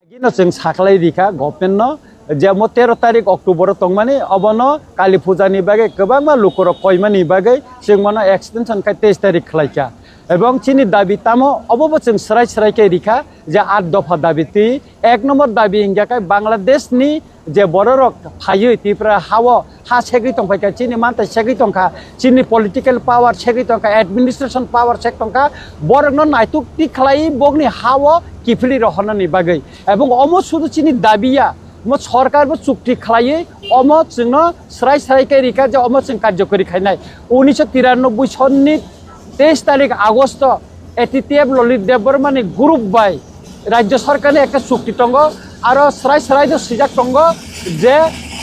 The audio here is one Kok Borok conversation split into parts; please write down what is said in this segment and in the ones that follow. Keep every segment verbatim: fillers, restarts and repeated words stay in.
Gino chwng saklai rikha government no, je mo tero tarik October o tongmani, obono Kali Puja ni bagwi kwbangma lukurok koimani bagwi chwng mono extension khai teis tarik khlaikha. Ebong chini dabi tamo, obobo chwng srai srai khe rikha je aat dopha dabi twi. Ek nombor dabi hingkha khe Bangladesh ni je bororok phaiwi Tripura hao ha segwi tongphaikha, chini mantai segwi tongkha, chini political power segwi tongkha, administration power sek tongkha, borokno naituk tik khlaiwi bokni hao kiphilwi rohornani bagwi. Ebong omo sudu chini dabi ya, omo sorkar bo chukti khlaiwi omo chwngno srai srai khe rikha je omo chwng karjokori khainai. Unisho tiranoboi sonni teis tarik Agosto A T T F Lolita Debbarma ni group bai Rajya Sarkar ni ekta chukti tongo, aro srai srai do swijak tongo je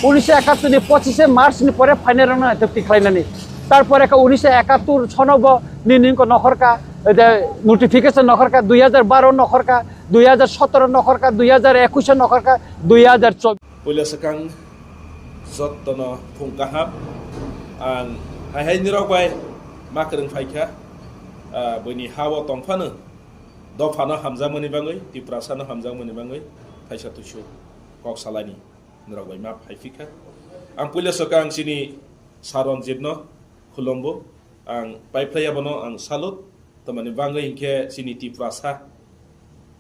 unisho ekattor ni pochishe March ni pore final round no naithok tikhlainani. Tarpore ekha unisho ekattor sono bo nini wngkha nokhorkha, je notification nokhorkha, dui hajar baro nokhorkha, dui hajar sotoro nokhorkha, dui hajar ekush nokhorkha, dui hajar chobbish. Puila swkang jottono phung kaham. Ang hai hai nirok bai ma kwrwng phaikha, ah, buini ha-o tongphano dophano hamjakmani bagwi, Tiprasano hamjakmani bagwi phaisa tuisu kok salaini nirok bai ma phaiphikha. Ang puila swkang chini Sir Ranjit no khulumbo, ang paiphlai abono ang salute, tamani bagwi hinkhe chini Tiprasa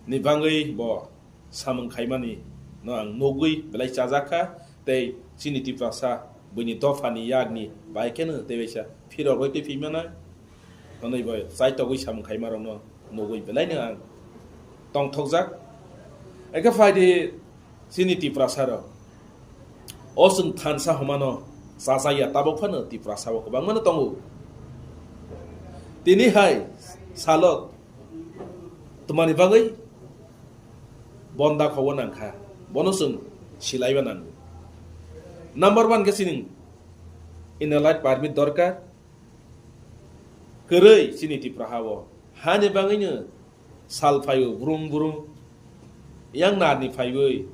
ni bagwi bo samung khaimani no ang nugwi belai chajakha, tei chini Tiprasa buini dophani yakni bai kheno tei waisa phirogwi twi phimana hwnwi bo chaitogwi samung khaimarokno nugwi belaino ang tongthokjak. Ekhe phaidi chini Tiprasarok o chwng thansa hwnmano chajak ya, tabuk phano Tiprasao kwbangmano tongo. Tini hai salo twmani bagwi bonda khobo nangkha, bono chwng silaiba nango. Number one khe chini inner line permit dorkar, kwrwi chini Tipra ha-o. Hani bagwino sal phaio brum brum, yang narni phaiwi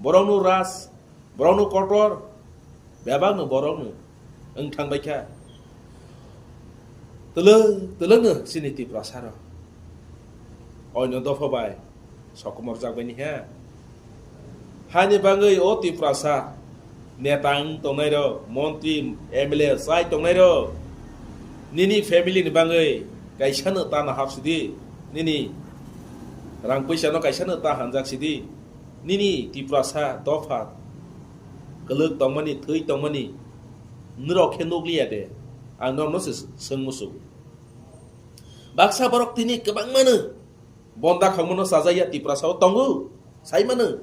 borokno ras, borokno kotor, bebakno borokno wng thangbaikha. Twlwng twlwngno chini Tiprasarok oino dopha bai sokomorjak bai ni he. Hani bagwi o Tiprasa neta wng tongnairok, montri, M L A chai tongnairok, nini family ni bagwi kaisano ta nahap sidi, nini rang puisano kaisano ta hanjak sidi, nini Tiprasa dopha kwlwk tongmani, thwi tongmani norok khe nukliya de? Ang norokno se swng muchungo. Baksa borok tini kwbangmano bonda khangmano chajakya Tiprasao tongo, saimano.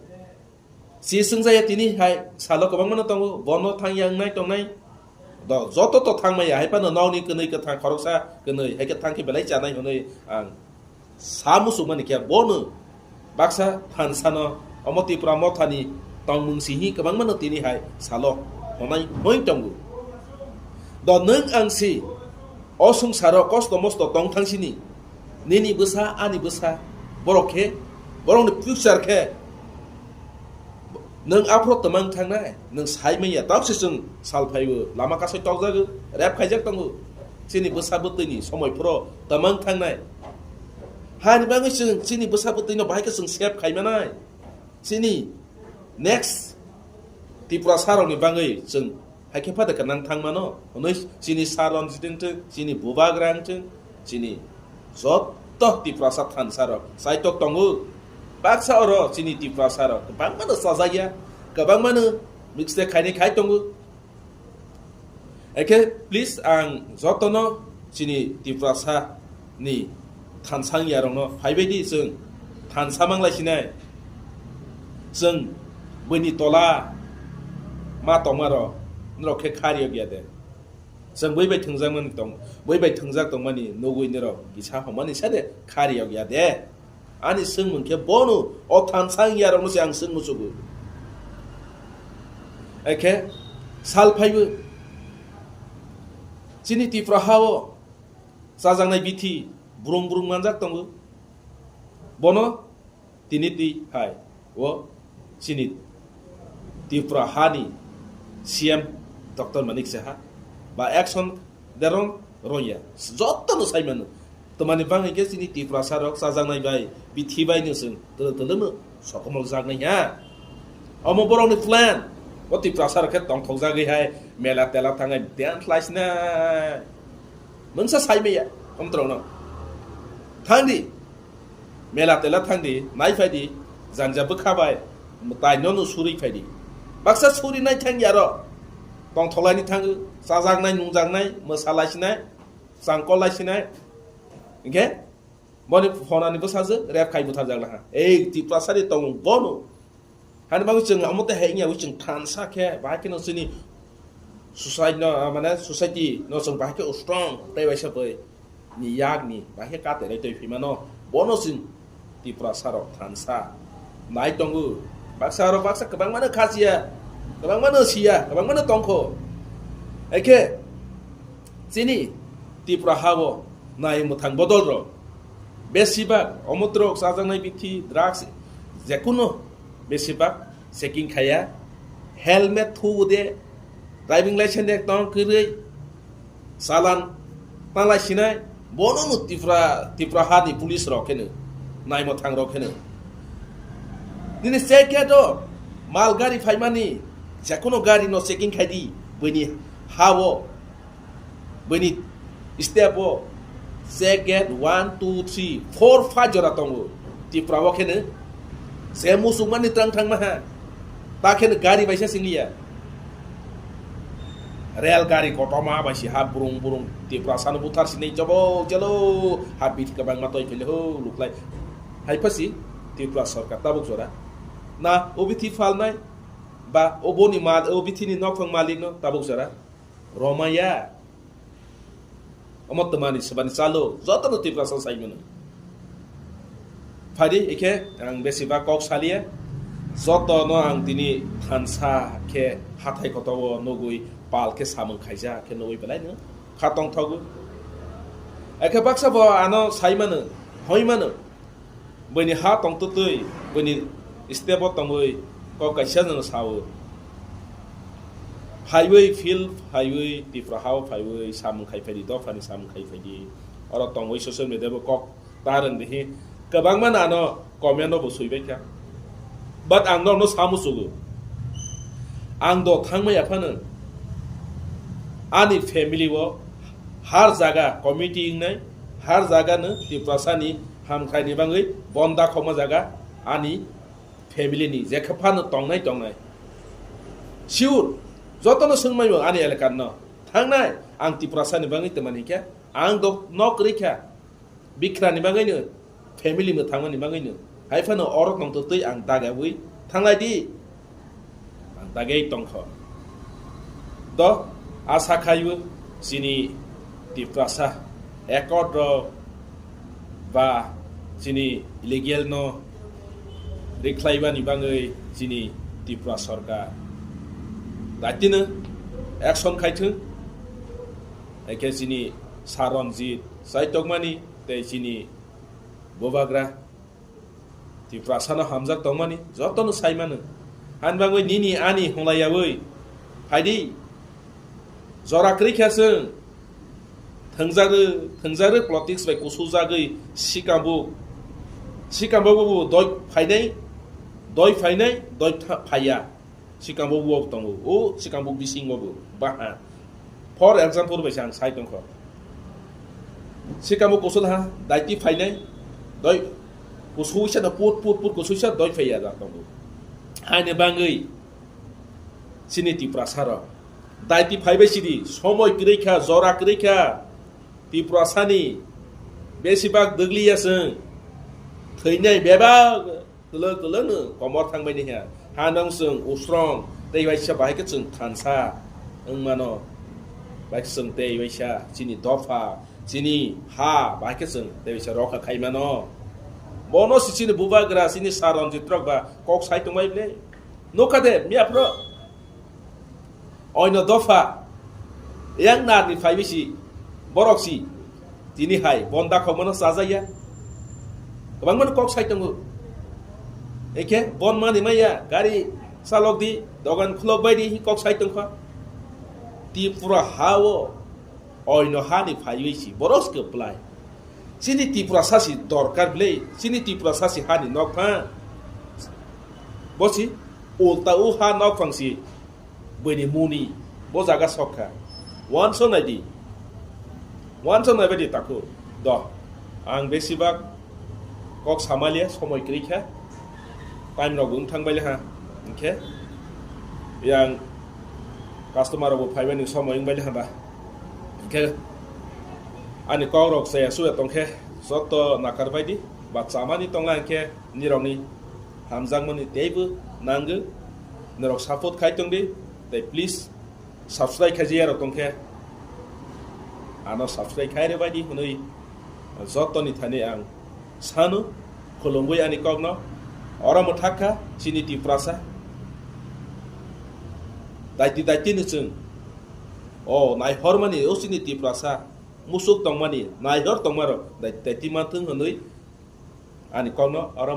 Si swngjaya tini hai salo kwbangmano tongo, bono thangya wngnai tongnai. Do, joto to thangmaya, hai phano nokni kwnwi kwthang khoroksa kwnwi, hai khe thangkhe belai chanai hwnwi ang sa muchungmani khe bono baksa thansano omo Tipra mothani tongmung simi kwbangmano tini hai salo hwnwi hwnwi tongo. Do nwng ang si o swngsaro kosto mosto tong thang sini, nini bwsa, ani bwsa, borok khe, borokni future khe nwng aphro twmang thangnai, nwng sai manya, tamo se chwng sal phaibo, lama kasai tokjago, rep khaijak tongo, chini bwsa bwtwini somoi phro twmang thangnai. Hani bagwi chwng chini bwsa bwtwino bahai khe chwng save khai manai. Chini next Tiprasa rokni bagwi chwng hai khe phada kanang thang mano hwnwi chini Sir Ranjit wng thung, chini Bubagra wng thung, chini joto Tiprasa thansa rok chaitok tongo. Baksa oro chini Tiprasa rok kwbangmano chajakya, kwbangmano mistake khainai khai tongo. Ekhe please ang jotono chini Tiprasa ni thansa wngya rokno phaibai di, chwng thansa manglai sinai. Chwng buini tola ma tongma rok norok khe kha riyok ya de? Chwng bui bai thwngjak mani tong, bui bai thwngjak tongmani nugwi norok kisa homani sa de kha riyok ya de? Ani swngmung khe bono o thansa wngya rokno se ang swng muchungo. Ekhe sal phaibo chini Tipra ha-o chajaknai bithi brung brung manjak tongo. Bono tini twi hai o chini Tipra hani C M Doctor Manik Saha ba action derong roya, jotono sai mano. Twmani bagwi khe chini Tiprasa rok chajaknai bai, bithi bai no chwng twlwk twlwk no sokomol jaknai ha. Omo borok ni plan. O Tiprasa rok khe tongthok jagwi hai mela tela thangai dance lai sinai. Mungsa sai maya, omtrok no. Thangdi. Mela tela thangdi, nai phaidi, janja bwkha bai, tai no no suri phaidi. Baksa suri nai thang yaro. Tongthok lai ni thango, chajaknai, nungjaknai, mwsa lai sinai, changkol lai sinai. Hinkhe, boni phonani bwsajwk rep khai butharjak laha. Ei, Tiprasa ni tongmung bono. Hani bagwi chwng amo tei hai wngya, chwng thansa khe, bahai kheno chini society no, ah, mane society no chwng bahai khe strong, tei waisa bwi ni yak ni bahai khe katerai twi phi mano. Bono chwng Tiprasa rok thansa nai tongo. Baksa rok baksa kwbangma no khachiya, kwbangma no siya, kwbangma no tongkho. Haikhe chini Tipra ha o nai mwthang bodol rok. Besibak omotrok chajaknai bithi, drugs, jekuno besibak checking khaya. Helmet thugo de, driving license de tong kwrwi, chalan tanglai sinai, bono no Tipra, Tipra ha ni police rok kheno, nai mwthang rok kheno. Nini check gate o mal gari phaimani, jekuno gari no checking khai di, bini ha o. Bini step o check gate one, two, three, four, five jora tongo. Tipra o kheno se musukmani twlang thangma ha. Ta kheno gari baisa singliya. Rel gari kotoma bai si ha burung burung Tipra sano buthar sinai jobo jelo ha bit kwbangma toi phele ho luklai. Hai phasi Tipra sorkar tabuk jora na obithi phalnai ba oboni mal obithi ni nokphang malik no tabuk jora. Romaya. Omo twmani swbani chalo, jotono Tiprasa sai mano. Phaidi, ikhe ang besiba kok saliya, jotono ang tini thansa khe hathai kotogo nugwi pal khe samung khaijak khe nugwi belai no kha tongthogo. Ikhe baksa bo ano sai mano, hoi mano. Bini ha tongtwtwi, bini step o tongwi kok kaisa jano sao. Highway field, highway Tipra hao phaiwi samung khai phaidi, dophani samung khai phaidi. Oro tongwi social media bo kok ta rwng dihi. Kwbangma nano comment o bo swibaikha. But ang norokno samuchugo. Ang do thangmaya phano ani family o har jaga committee wngnai, har jaga no Tiprasa ni hamkrai ni bagwi bonda khoma jaga ani family ni jekha phano tongnai tongnai. Sure, jotono swngmai bo ani elakar no thangnai ang Tiprasa ni bagwi twmani khe ang do nok rikha. Bikrani bagwino, family mwthangmani bagwino. Hai phano oro tongtwtwi ang dagawi thanglai di. Ang dagwi tongkho. Do, asa khaiwi chini Tiprasa accord rok ba chini illegal no rikhlaibani bagwi chini Tripura sorkar daitino action khaithwng. Haikhe chini Sir Ranjit Chaitokmani tei chini Bubagra Tiprasano hamjak tongmani jotono saimano. Hani bagwi nini ani hwnglaiyawi phaidi, jora kwrwi kha chwng thwngjakrwi, thwngjakrwi politics bai kusujagwi sikambuk, sikambuk bo doi phainai, doi phainai, doi tha-, phaiya. Sikambuk bo tongo, o sikambuk bisingo bo baha. For example bai se ang sai tongkha. Sikambuk kusul ha, daiti phainai, doi kusuisa no put, put, put kusuisa doi phaiya da tongo. Haini bangwi chini Tiprasa rok daiti phaibai sidi, somoi kwrwi kha, jora kwrwi kha. Tiprasani besibak dwgliya chwng. Thwinai bebak Kwlwng kwlwng no komor thangbai ni ha. Ha nang chwng usrong tei waisa bahai khe chwng thansa wng mano. Bai chwng tei waisa chini dopha, chini ha bahai khe chwng tei waisa rokha khai mano. Bono si chini bubagra chini Sir Ranjit rok ba kok sai tongbai ble. Nokha de miya phro. Oino dopha yang narni phaiwi si borok si tini hai bon dakhokmano chajakya. Kwbangmano kok sai tongo. Ekhe bon mani maya gari chalok di, dogan khulok bai di hi kok sai tongkha. Tripura ha o oino hani phaiwi si borok se kwplai. Chini Tiprasa si dorkar bwle, chini Tiprasa si hani nokphang. Bo si ulta o ha nokphang si bini muni bo jaga sok kha. Wansok nai di. Wansok nai bai di takhuk. Do. Ang besibak kok samalia somoi kwrwi kha. Time rok bo wng thang bai le ha. Hwnkhe yang customer rok bo phai bai ni somoi wng bai le ha ba. Hwnkhe ani kok rok chaya suya tong khe joto nakar bai di. Ba chamani tong la hwnkhe nirok ni hamjakmani teibo nangwi. Norok support khai tong di. Tei please subscribe khai jaya rok tong khe ano subscribe khai rw bai di hwnwi jotoni thani ang sanu khulumwi ani kokno. Oro mwthak kha chini Tiprasa daiti daiti ni chwng o naihormani o chini Tiprasa musuk tongmani naihor tongmarok daiti daiti manthung hwnwi ani kokno oro